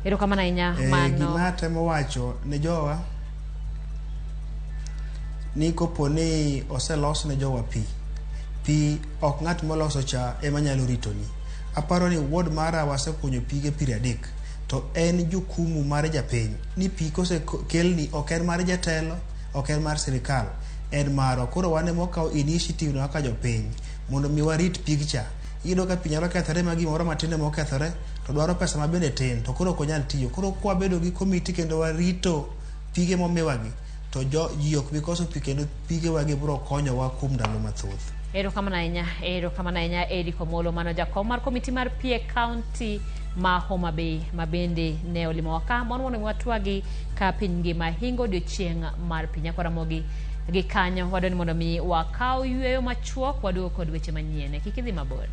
Erokamano ahinya mano. Gima atemo wacho ne jowa ni kopo ni oselos ne jowa pi, pi ok ng'at moloso cha ema nyalo ritoni. Aparo ni ward mara wasekunyo pige 30 to en jukumu mar japiny ni pi kosekelni ok en mar jatelo, ok en mar sirikal, en marwa. Koro wan ema wakawo initiative no kaka jopiny mondo mi warit pig cha. Iyudo ka pi nyalo kethore ma gimoro matin ema okethore to dwaro pesa ma bende tin to koro ok onyal tiyo. Koro kwabedo gi komiti kendo warito pige momiwagi to jo, ji ok bi koso pi kendo pigewagi biro konyowa kuom ndalo mathoth. Erokamano ahinya, erokamano ahinya Eric Omolo, mano jakom mar komiti mar pi e kaunti ma Homa Bay ma bende ne olimowa ka mondo mondo mi watwagi ka piny ngima hingo odiochieng' mar pi. Nyakwa Ramogi gi kanyo wadwa ni mondo mi wakaw yueyo machuok waduogo kod weche manyien. Kik idhi mabor.